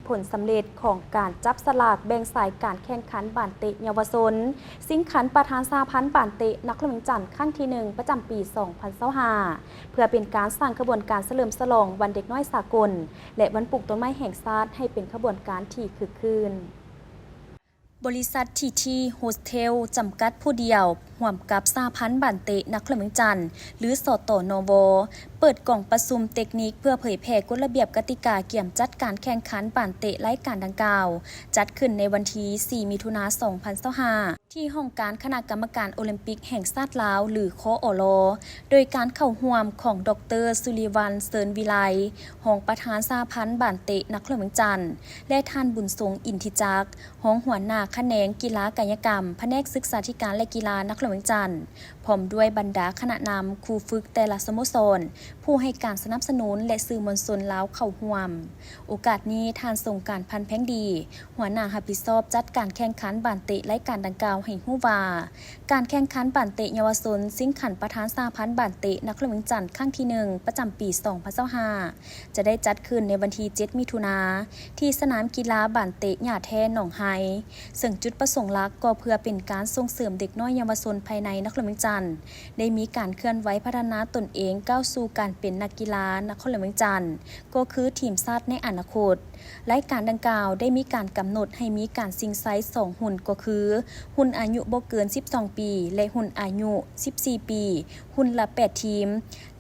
ຜົນສຳເລັດຂອງການຈັບສະຫຼາກແບ່ງສາຍການແຂ່ງຂັນບານເຕະເຍົາວະຊົນ ຊິງຂັນປະທານສະຫະພັນບານເຕະນະຄອນຫຼວງວຽງຈັນ ຄັ້ງທີໜຶ່ງ ປະຈຳປີສອງພັນຊາວຫ້າ ເພື່ອເປັນການສ້າງຂະບວນການສະເຫຼີມສະຫຼອງວັນເດັກນ້ອຍສາກົນ ແລະ ວັນປູກຕົ້ນໄມ້ແຫ່ງຊາດ ໃຫ້ເປັນຂະບວນການທີ່ຄຶກຄື້ນ. ບໍລິສັດ ທີທີ ໂຮສເທວ ຈຳກັດຜູ້ດຽວ ຮ່ວມກັບສະຫະພັນບານເຕະນະຄອນຫຼວງວຽງຈັນ ຫຼື ສຕນວ ເປີດກອງປະຊຸມເຕັກນິກເພື່ອເຜີຍແຜ່ກົດລະບຽບກະຕິກາກຽມຈັດການແຂ່ງຂັນບານເຕະລາຍການດັ່ງກ່າວ ຈັດຂຶ້ນໃນວັນທີສີ່ ມິຖຸນາ ສອງພັນຊາວຫ້າ ທີ່ຫ້ອງການຄະນະກຳມະການໂອລິມປິກແຫ່ງຊາດລາວ ຫຼື ຄອລ ໂດຍການເຂົ້າຮ່ວມຂອງ ດອກເຕີ ສຸລິວັນ ເຊີນວິໄລ ຮອງປະທານສະຫະພັນບານເຕະນະຄອນຫຼວງວຽງຈັນ ແລະ ທ່ານ ບຸນສົງ ອິນທິຈັກ ຮອງຫົວໜ້າຂະແໜງກິລາກາຍະກຳ ພະແນກສຶກສາທິການ ແລະ ກິລານະຄອນຫຼວງວຽງຈັນ ພ້ອມດ້ວຍບັນດາຄະນະນຳ, ຄູຝຶກແຕ່ລະສະໂມສອນ, ຜູ້ໃຫ້ການສະໜັບສະໜູນ ແລະ ສື່ມວນຊົນລາວເຂົ້າຮ່ວມ. ໂອກາດນີ້ ທ່ານ ສົງການ ພັນແພງດີ ຫົວໜ້າຮັບຜິດຊອບຈັດການແຂ່ງຂັນບານເຕະລາຍການດັ່ງກ່າວໃຫ້ຮູ້ວ່າ ການແຂ່ງຂັນບານເຕະເຍົາວະຊົນຊິງຂັນປະທານສະຫະພັນບານເຕະນະຄອນຫຼວງວຽງຈັນ ຄັ້ງທີໜຶ່ງ ປະຈຳປີສອງພັນຊາວຫ້າ ຈະໄດ້ຈັດຂຶ້ນໃນວັນທີເຈັດ ມິຖຸນາ ທີ່ສະໜາມກິລາບານເຕະຫຍ້າແທ້ໜອງໄຮ ເຊິ່ງຈຸດປະສົງຫຼັກກໍເພື່ອເປັນການສົ່ງເສີມເດັກນ້ອຍເຍົາວະຊົນພາຍໃນນະຄອນຫຼວງວຽງຈັນ ໄດ້ມີການເຄື່ອນໄຫວພັດທະນາຕົນເອງກ້າວສູ່ການເປັນນັກກິລານະຄອນຫຼວງວຽງຈັນ ກໍຄືທີມຊາດໃນອະນາຄົດ. ລາຍການດັ່ງກ່າວໄດ້ມີການກຳນົດໃຫ້ມີການຊິງໄຊສອງຮຸ່ນ ກໍຄື ຮຸ່ນອາຍຸບໍ່ເກີນສິບສອງປີ ແລະ ຮຸ່ນອາຍຸສິບສີ່ປີ, ຮຸ່ນລະແປດທີມ,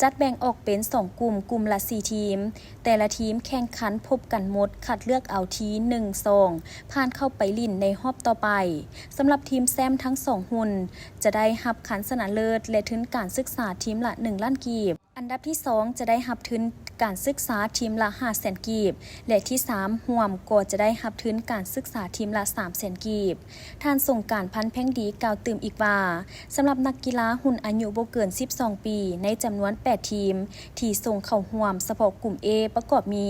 ຈັດແບ່ງອອກເປັນສອງກຸ່ມ, ກຸ່ມລະສີ່ທີມ, ແຕ່ລະທີມແຂ່ງຂັນພົບກັນໝົດ, ຄັດເລືອກເອົາທີໜຶ່ງ ສອງ ຜ່ານເຂົ້າໄປຫຼິ້ນໃນຮອບຕໍ່ໄປ. ສຳລັບທີມແຊ້ມທັງສອງຮຸ່ນ ຈະໄດ້ຮັບຄັນຊະນະເລີດ ແລະ ທຶນການສຶກສາທີມລະໜຶ່ງລ້ານກີບ. ອັນດັບທີສອງຈະໄດ້ຮັບທຶນການສຶກສາທີມລະຫ້າແສນກີບ ແລະ ທີສາມຮ່ວມກໍຈະໄດ້ຮັບທຶນການສຶກສາທີມລະສາມແສນກີບ. ທ່ານ ສົງການ ພັນແພງດີ ກ່າວຕື່ມອີກວ່າ ສຳລັບນັກກິລາຮຸ່ນອາຍຸບໍ່ເກີນສິບສອງປີ ໃນຈຳນວນແປດທີມທີ່ສົ່ງເຂົ້າຮ່ວມສະເພາະກຸ່ມ A ປະກອບມີ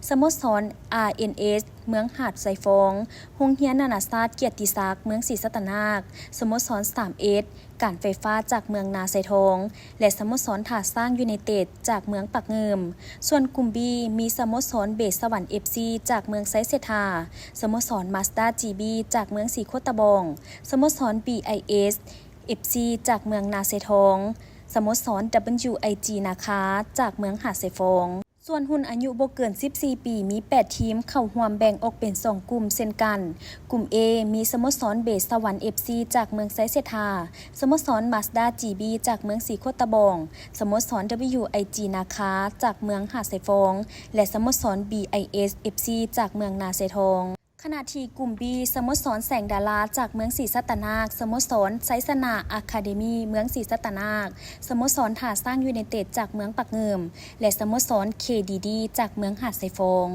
ສະໂມສອນ ອາ ເອັນ ເອສ ເມືອງຫາດຊາຍຟອງ, ໂຮງຮຽນນານາຊາດກຽດຕິສັກ ເມືອງສີສັດຕະນາກ, ສະໂມສອນ ສາມເອັດ ການໄຟຟ້າຈາກເມືອງນາຊາຍທອງ ແລະ ສະໂມສອນທ່າຊ້າງຢູໄນເຕັດຈາກເມືອງປາກງື່ມ. ສ່ວນກຸ່ມ B ມີສະໂມສອນເບສສະຫວັນ ເອັຟຊີ ຈາກເມືອງໄຊເສດຖາ, ສະໂມສອນມາສດາ ຈີບີ ຈາກເມືອງສີໂຄດຕະບອງ, ສະໂມສອນ ບີໄອເອສ ເອັຟຊີ ຈາກເມືອງນາຊາຍທອງ, ສະໂມສອນ WIG ນາຄາ ຈາກເມືອງຫາດຊາຍຟອງ. ສ່ວນຮຸ່ນອາຍຸບໍ່ເກີນສິບສີ່ປີ ມີແປດທີມເຂົ້າຮ່ວມ ແບ່ງອອກເປັນສອງກຸ່ມເຊັ່ນກັນ. ກຸ່ມ A ມີສະໂມສອນເບສສະຫວັນ ເອັຟຊີ ຈາກເມືອງໄຊເສດຖາ, ສະໂມສອນມາສດາ ຈີບີ ຈາກເມືອງສີໂຄດຕະບອງ, ສະໂມສອນ WIG ນາຄາ ຈາກເມືອງຫາດຊາຍຟອງ ແລະ ສະໂມສອນ ບີໄອເອສ ເອັຟຊີ ຈາກເມືອງນາຊາຍທອງ. ຂະນະທີ່ກຸ່ມ B ສະໂມສອນແສງດາລາ ຈາກເມືອງສີສັດຕະນາກ, ສະໂມສອນໄຊຊະນະອາຄາເດມີ ເມືອງສີສັດຕະນາກ, ສະໂມສອນທ່າຊ້າງຢູໄນເຕັດ ຈາກເມືອງປາກງື່ມ ແລະ ສະໂມສອນ ເຄດີດີ ຈາກເມືອງຫາດຊາຍຟອງ.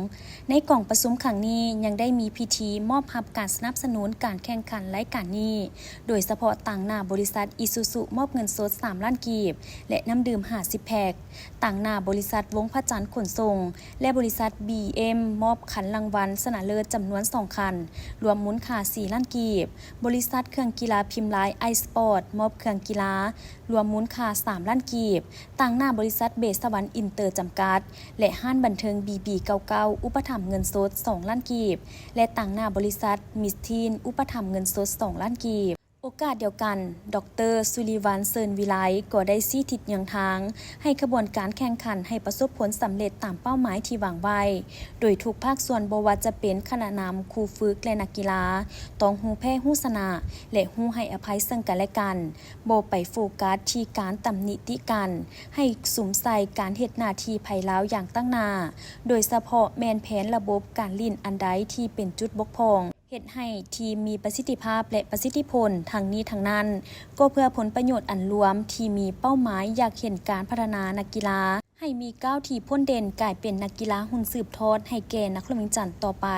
ໃນກອງປະຊຸມຄັ້ງນີ້ ຍັງໄດ້ມີພິທີມອບຮັບການສະໜັບສະໜູນການແຂ່ງຂັນລາຍການນີ້ ໂດຍສະເພາະຕາງໜ້າບໍລິສັດ ອີຊູຊູ ມອບເງິນສົດສາມລ້ານກີບ ແລະ ນ້ຳດື່ມຫ້າສິບແພັກ, ຕາງໜ້າບໍລິສັດວົງພະຈັນຂົນສົ່ງ ແລະ ບໍລິສັດ ບີເອັມ ມອບຄັນລາງວັນຊະນະເລີດຈຳນວນສອງຄັນ ລວມມູນຄ່າສີ່ລ້ານກີບ, ບໍລິສັດເຄື່ອງກິລາພິມລາຍ ໄອສະປອດ ມອບເຄື່ອງກິລາ ລວມມູນຄ່າສາມລ້ານກີບ, ຕາງໜ້າບໍລິສັດເບສສະຫວັນອິນເຕີຈຳກັດ ແລະ ຮ້ານບັນເທີງ ບີບີເກົ້າເກົ້າ ອຸປະຖຳເງິນສົດສອງລ້ານກີບ ແລະ ຕາງໜ້າບໍລິສັດມິສທີນ ອຸປະຖຳເງິນສົດສອງລ້ານກີບ. ໂອກາດດຽວກັນ, ດອກເຕີ ສຸລິວັນ ເຊີນວິໄລ ກໍໄດ້ຊີ້ທິດຍາງທາງໃຫ້ຂະບວນການແຂ່ງຂັນໃຫ້ປະສົບຜົນສຳເລັດຕາມເປົ້າໝາຍທີ່ວາງໄວ້, ໂດຍທຸກພາກສ່ວນບໍ່ວ່າຈະເປັນຄະນະນຳ, ຄູຝຶກ ແລະ ນັກກິລາ ຕ້ອງຮູ້ແພ້ຮູ້ຊະນະ ແລະ ຮູ້ໃຫ້ອະໄພເຊິ່ງກັນແລະກັນ, ບໍ່ໄປໂຟກັສທີ່ການຕຳໜິຕິກັນ, ໃຫ້ສຸມໃສ່ການເຮັດໜ້າທີ່ໃຜລາວຢ່າງຕັ້ງໜ້າ, ໂດຍສະເພາະແມ່ນແຜນລະບົບການຫຼິ້ນອັນໃດທີ່ເປັນຈຸດບົກຜ່ອງ, ເຮັດໃຫ້ທີມມີປະສິດທິພາບ ແລະ ປະສິດທິຜົນ. ທັງນີ້ທັງນັ້ນ, ກໍເພື່ອຜົນປະໂຫຍດອັນລວມທີ່ມີເປົ້າໝາຍຢາກເຫັນການພັດທະນານັກກິລາ ໃຫ້ມີກ້າວທີ່ພົ້ນເດັ່ນກາຍເປັນນັກກິລາຮຸ່ນສືບທອດໃຫ້ແກ່ນະຄອນຫຼວງວຽງຈັນຕໍ່ໄປ.